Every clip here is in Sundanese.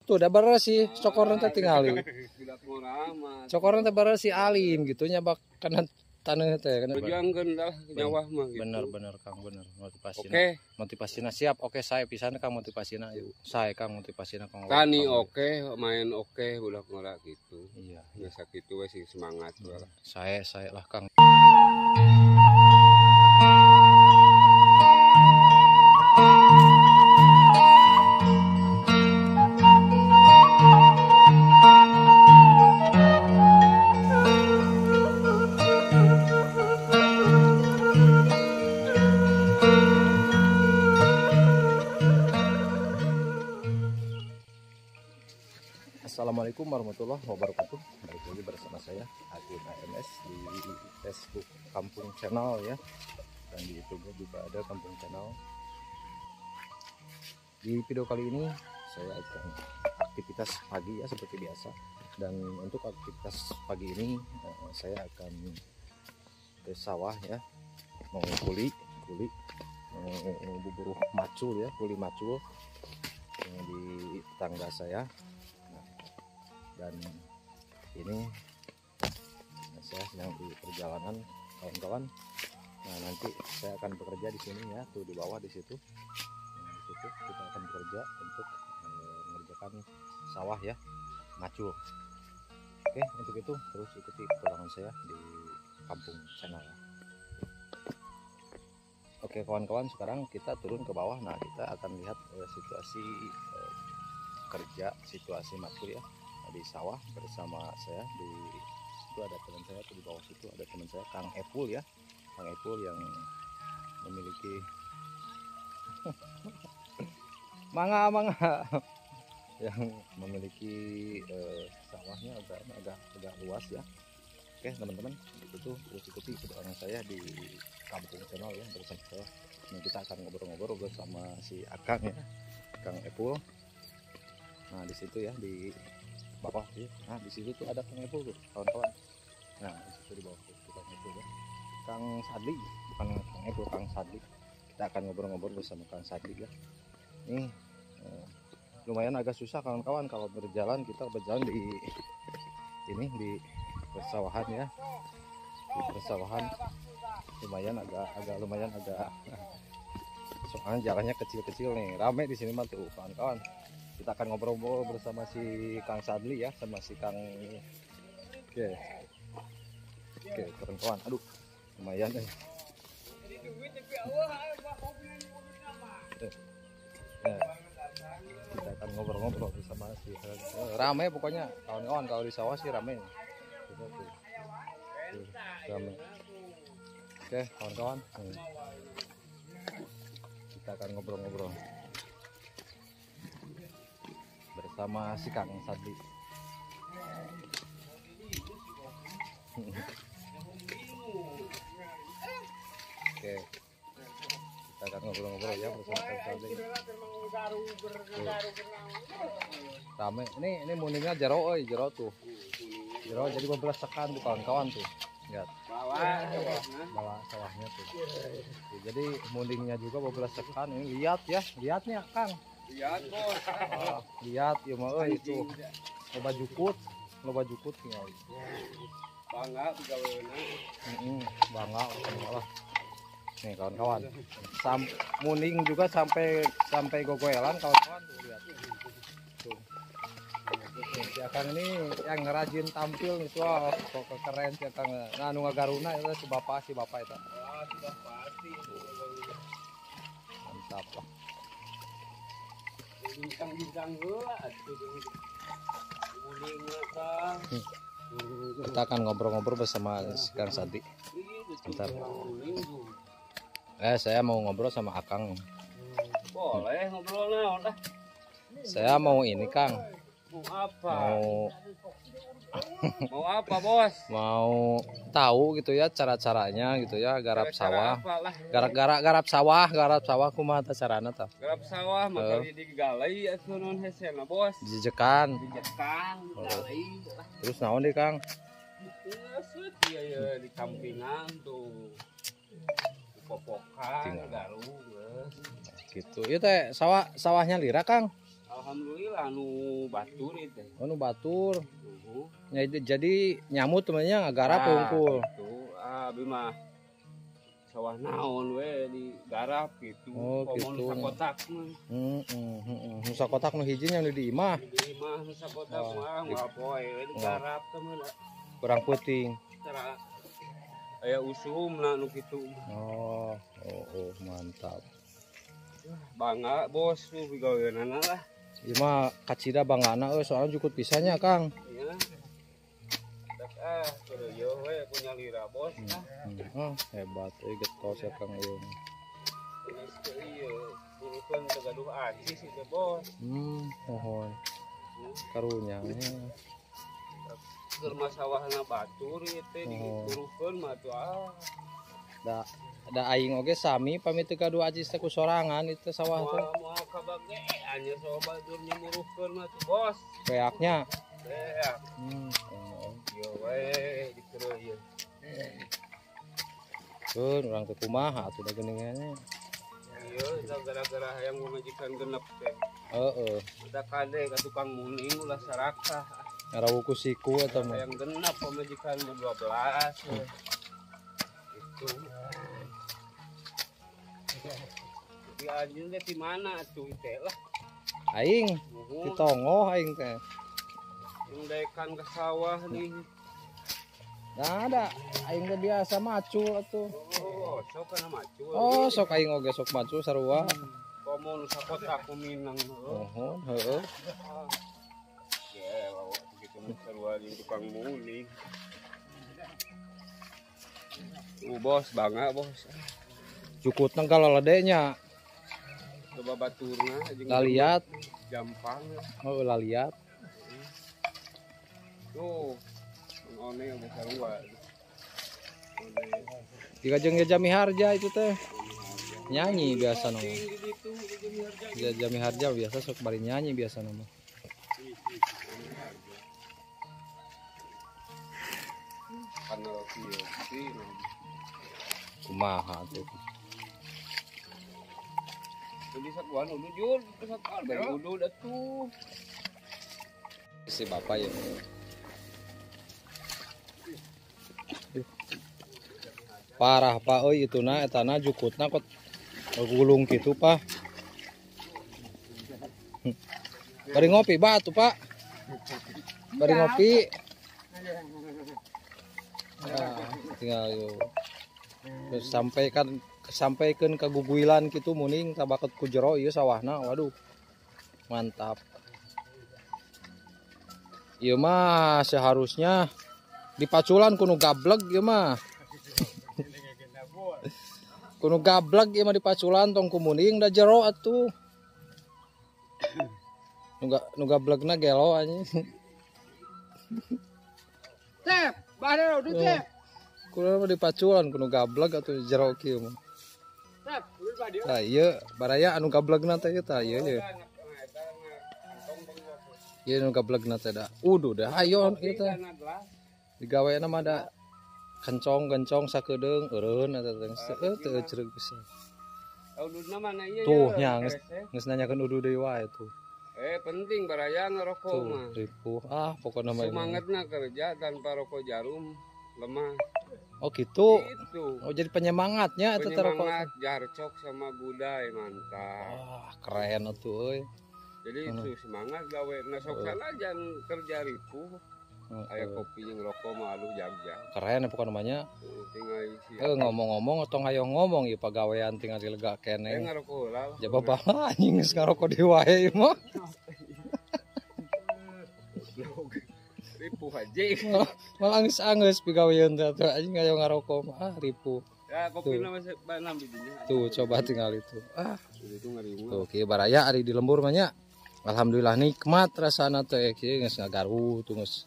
Tuh da beres sih cokorna teh tingali. Cokorna teh beres si alim gitu nya bak kana taneuh teh kana. Perjuangkeun lah nyawa mah gitu. Bener Kang, bener motivasina. Oke. Motivasina siap. Oke, saya pisan Kang motivasina. Saya Kang motivasina Kang. Tani oke, main oke, ulah ngora gitu. Iya. Biasa gitu we sih semangat lah. Saya lah Kang. Assalamualaikum warahmatullahi wabarakatuh. Balik lagi bersama saya Akun AMS di Facebook Kampung Channel ya. Dan di YouTube juga ada Kampung Channel. Di video kali ini saya akan aktivitas pagi ya seperti biasa. Dan untuk aktivitas pagi ini saya akan ke sawah ya, mau kuli mau buburuh macul ya, kuli macul di tetangga saya. Dan ini saya sedang di perjalanan kawan-kawan. Nah, nanti saya akan bekerja di sini ya, tuh di bawah di situ. Nah, di situ kita akan bekerja untuk mengerjakan sawah ya, macul. Oke, untuk itu terus ikuti petualangan saya di Kampung Channel. Oke kawan-kawan, sekarang kita turun ke bawah. Nah, kita akan lihat situasi kerja, situasi macul ya di sawah bersama saya. Di situ ada teman saya tuh di bawah situ ada teman saya Kang Epul ya, Kang Epul yang memiliki mangga yang memiliki sawahnya agak luas ya. Oke teman-teman, itu tuh terus ikuti keterangan saya di Kampung Channel ya bersama saya. Nah, kita akan ngobrol-ngobrol bersama si Akang ya, Kang Epul. Nah di situ ya di bawah ya. Nah di situ tuh ada Kang Epul tuh kawan-kawan. Nah di situ di bawah tuh Kang Epul ya, Kang Sadli, bukan Kang Epul, Kang Sadli. Kita akan ngobrol-ngobrol bersama Kang Sadli ya. Ini lumayan agak susah kawan-kawan kalau berjalan, kita berjalan di ini di persawahan ya, di persawahan lumayan agak lumayan agak soalnya jalannya kecil-kecil nih, rame di sini mah tuh kawan-kawan. Kita akan ngobrol-ngobrol bersama si Kang Sadli ya, sama si Kang. Oke, kawan-kawan. Aduh, lumayan nih. Ya, kita akan ngobrol-ngobrol bersama si rame pokoknya kawan-kawan, kalau di sawah sih rame. Tuh, rame. Oke, kawan-kawan. Kita akan ngobrol-ngobrol bersama si Kang Sadli. Oke, kita akan ngobrol-ngobrol ya bersama Kang Sadli. Rame. Ini muningnya jero, oi, jero tuh. Jero jadi 15 sekan tuh kawan-kawan tuh. Lihat. Bawah sawahnya tuh. Jadi mundingnya juga 15 sekan. Ini lihat ya, lihat nih Kang. Lihat bos. Oh, lihat ya mah euy itu. Loba jukut tinggal. Bangga pegawaina. Bangga lah. Nih kawan-kawan. Muning juga sampai gogoelan kawan-kawan tuh lihat. Tuh. Si Akang ini yang rajin tampil nih, wah kok keren si Akang. Nah, nu ngagaruna itu si bapak itu. Wah, sudah pasti. Mantap lah. Bintang-bintang heula atuh. Kita akan ngobrol-ngobrol bersama Kang Sadli. Bentar. Saya mau ngobrol sama Akang. Boleh ngobrol naon lah. Saya mau ini Kang. Mau apa? Mau apa bos? Mau tahu gitu ya cara-caranya gitu ya garap sawah. Garap sawah kumaha tah carana tah? Garap sawah mah kali digalai atuh non hesena bos. Dijejekan. Dijejekan, digalai. Terus naon deui Kang? Geus ieu di kampingan tuh. Dipopokan, garu geus. Gitu. Ieu teh sawahnya lira Kang? Alhamdulillah nu batur itu. Oh, nu batur. Ya, jadi nyamut temannya ngagarap hungkul. Gitu. Ah, abi mah sawah naon we digarap gitu. Oh, gitu. Nu sakotak mah. Heeh, nu sakotak nu hiji nya nu di imah. Di imah nu sakotak mah moal poe we digarap teh mah. Kurang peuting. Tara aya usumna nu kitu. Oh, oh, mantap. Bangga bos nu pigaweanana lah. Ieu mah kacida banggana euy soalnya jukut pisannya Kang. Iya. Ah, kudu we punya lira bos. Ah, hebat euy getos ya Kang ieu. Ieu burukeun teu gaduh acis ieu bos. Mohon. Karunya. Keur sawahna batur ieu teh diburukeun mah tuh ah. Da aing oge sami pamit teu gaduh acis teh ku sorangan itu sawah teh. Moal kabage anya sawah batur nyemuruhkeun mah tuh bos. Beaknya. Beak. Ieu we dikereu ieu. Keun urang teh kumaha atuh da geuningannya. Ieu da gara-gara hayang pamajikan genep teh. Heeh. Da kade ka tukang muning ulah sarakah. Ngarawuku siku eta mah. Hayang genep pamajikan mah 12. Itu. Di anjeun teh di mana atuh teh lah. Aing di tongoh aing teh. Yang daekan ke sawah nih. Nah, ada aing teh biasa macul atuh. Oh, sok kana macul. Oh, sok aing oge sok macul sarua. Komo nu sakotak ku Minang. Mohon, heeh. Ya, kitu mah sarua jeung tukang muning. Bos bangga bos. Jukutna galaledenya. Coba baturna jeung laliat jampang. Oh, laliat. Tuh, one oge sarua. Tiga jeung Jami Harja itu teh. Nyanyi biasa nama. Jami Harja biasa sok bari nyanyi biasa nama. Kumaha tuh. Jadi sakuan udah jul, sakuan baru udah atuh. Si bapak ya. Parah pak euy ituna etana jukutna kok gulung kitu pak. Bari ngopi batu pak. Bari ngopi. Nah, tinggal yuk. Terus sampaikan ke guguilan kitu muning tabaket ku jero ieu sawahna waduh. Mantap. Ieu mah seharusnya dipaculan kuno gableg ieu mah. Kuno gableg ieu mah dipaculan tong ku muning da jero atuh. Nu gablegna gelo anjing. Tep, bahana udah tep. Kuno mah dipaculan kuno gableg atuh jero kieu mah. Tah ieu baraya anu gablegna teh tah ieu ieu. Ieu nu gablegna teh da. Uduh dah ayo ieu teh. Digawena mah da kencong-kencong sakedeung eureun eta teh heueuh teu cereg pisan. Ududna mana ieu? Tuh nya geus nanyakeun udu deui wae tuh. Penting baraya ngerokok mah. Ripuh. Ah pokokna mah semangatna kerja tanpa rokok jarum lemah. Oh gitu. Gitu. Oh jadi penyemangatnya itu rokok. Penyemangat jarcok sama gudai mantap. Wah, keren atuh euy. Jadi itu semangat gawe na sok sanajan kerja ripuh. Aya kopi jeung rokok mah aduh jagjag. Keren ya pokokna namanya. Tinggal isi. Ngomong-ngomong tong hayo ngomong ieu pagawean tinggal dilega keneh. Ngarokok heula. Jaba bala anjing geus ngarokok deui wae ieu mah. Ripuh aja. Malah anggeus pigawean teh atuh anjing hayo ngarokok mah ah ripuh. Ya kopina masih banam di dinya. Tuh coba tinggal itu. Ah. Itu ngariung. Tuh kieu baraya ari di lembur mah nya. Alhamdulillah nikmat rasana teh kieu geus ngagaru tuh geus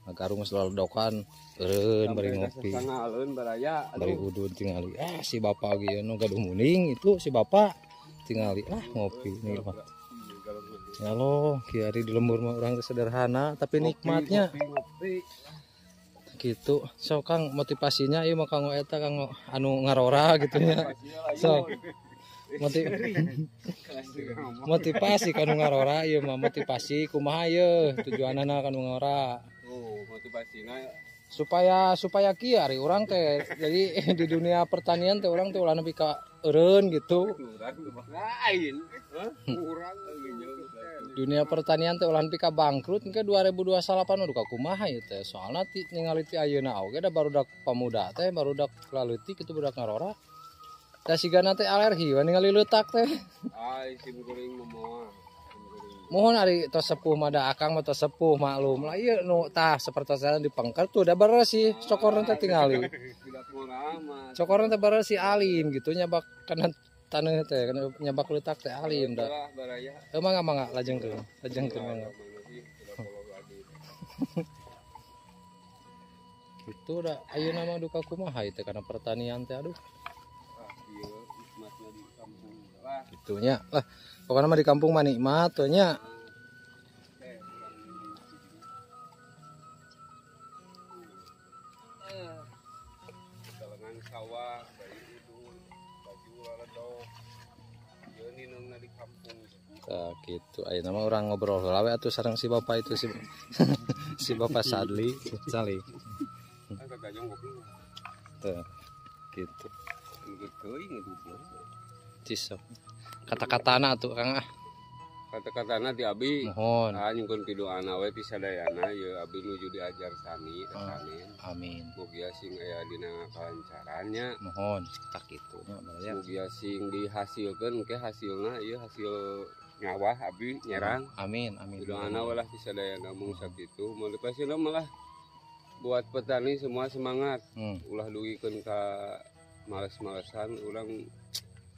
ngagaru geus lolodokan eureun bari ngopi. Bari udun tingali. Ah si bapak ge nu gaduh muning itu si bapak tingali ah ngopi nikmat. Ya loh, kieu ari di lembur mah urang teh sederhana tapi nikmatnya. Gitu. So Kang motivasinya ieu mah kanggo eta kanggo anu ngarora gitu nya. So Motivasi kanu ngarora ieu mah motivasi kumaha ieu tujuanana kanu ngora. Oh, motivasina supaya supaya kieu ari urang teh jadi di dunia pertanian teh urang teh ulah nepi ka eureun gitu. Lain. Urang dunia pertanian teh ulah nepi ka bangkrut engke 2028 mah duka kumaha ieu teh. Soalna ti ningali ti ayeuna oge da barudak pamuda teh barudak laleutik kitu budak ngarora. Teh sigana teh alergi we ningali leutak teh. Ai sim kuring moal. Mohon ari tos sepuh mah da akang mah tos sepuh maklum lah ieu nu tah sapertosna di pengker tuh da beres cokorna teh tingali. Cokorna teh beres alim gitu nyabak kana taneuh teh kana nyabak leutak teh alim da. Heuh mangga mangga lajengkeun lajengkeun mangga. Kitu da ayeuna mah duka kumaha ieu teh kana pertanian teh aduh. Gitunya lah pokoknya mah di kampung mah nikmat tuh nya. Kalangan sawah bari udun baju laledok ieu nineungna di kampung. Tah kitu ayeuna mah urang ngobrol heula we atuh sareng si bapak itu si si bapak Sadli Sali. Tuh gitu. Cisok. Kata-katana tuh Kang ah. Kata-katana ti abi. Mohon. Ah nyungkeun pidoana we ti sadayana ye abi nuju diajar sani sanin. Amin. Mugia sing aya dina kalancarannya. Mohon tak kitu nya baraya. Mugia sing dihasilkeun engke hasilna ieu hasil ngawah abi nyerang. Amin amin. Pidoana we lah ti sadayana mung sakitu. Motivasina malah buat petani semua semangat. Ulah dugikeun ka males-malesan urang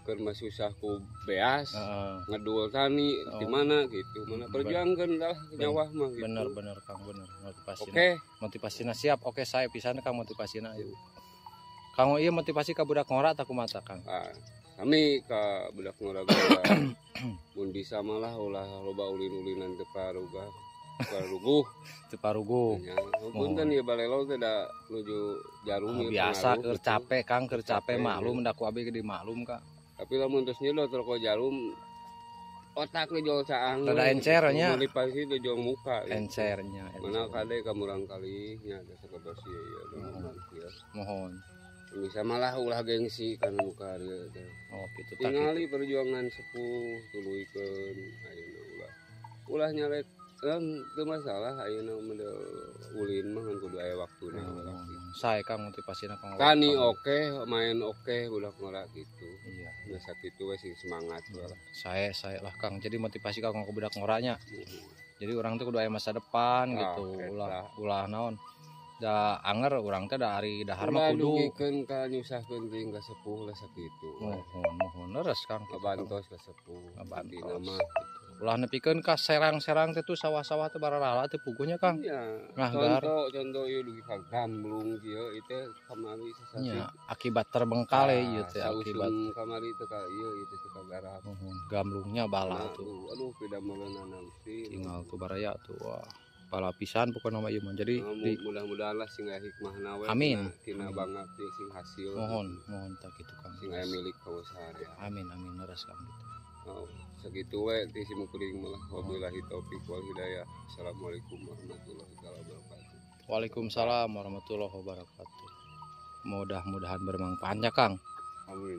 keur mah susah ku beas ngedul tani di mana gitu mana perjuangkeun lah nyawah mah gitu. Bener bener Kang bener motivasina. Oke. Motivasina siap. Oke saya pisan Kang motivasina ieu. Kang ieu motivasi ka budak ngora tak kumaha Kang? Ah, kami ka budak ngora mun bisa malah ulah loba ulin-ulinan teu paruga. Paruguh, teu paruguh. Nya, punten ieu balelo teh da nuju jarum ieu biasa keur capek Kang, keur capek maklum da ku abi ge dimaklum Kang. Tapi lamun terus nyedot rokok jarum otak nu jol caang. Rada encer nya. Motivasi teh jol muka. Encer nya. Mana kade ka murang kali nya da saketos ieu ya. Mohon. Bisa malah ulah gengsi kana nu karya teh. Oh kitu tah. Tingali perjuangan sepuh tuluykeun ayeuna ulah. Ulah nyarek kan teu masalah ayeuna model ulin mah kan kudu aya waktuna. Sae Kang motivasina Kang. Tani oke, main oke, ulah ngora gitu. Iya. Nah sakitu we sing semangat lah. Sae sae lah Kang. Jadi motivasi Kang ku budak ngoranya. Jadi urang teh kudu aya masa depan gitu. Ulah ulah naon. Da anger urang teh da ari dahar mah kudu dugikeun ka nyusahkeun teuing ka sepuh lah sakitu. Mohon mohon leres Kang. Ngabantos ka sepuh. Ngabantos. Ulah nepikeun ka serang-serang teh tuh sawah-sawah teh bararala teh puguhnya Kang. Iya. Nah, contoh contoh ieu dugi ka gamblung kieu ieu teh kamari sasati. Nya, akibat terbengkalai ieu teh akibat kamari teh ka ieu ieu teh ka garap. Gamblungnya bala tuh. Aduh beda meureunana Gusti. Tinggal tuh baraya tuh. Wah, bala pisan pokona mah ieu mah. Jadi mudah-mudahan lah sing aya hikmahna we. Amin. Tina banget sing hasil. Mohon, mohon tak kitu Kang. Sing aya milik kausaharea. Amin amin leres Kang gitu. Oh, segitu we ti simkuring malah wabillahi taufik wal hidayah. Assalamualaikum warahmatullahi wabarakatuh. Waalaikumsalam warahmatullahi wabarakatuh. Mudah-mudahan bermanfaat ya Kang. Amin.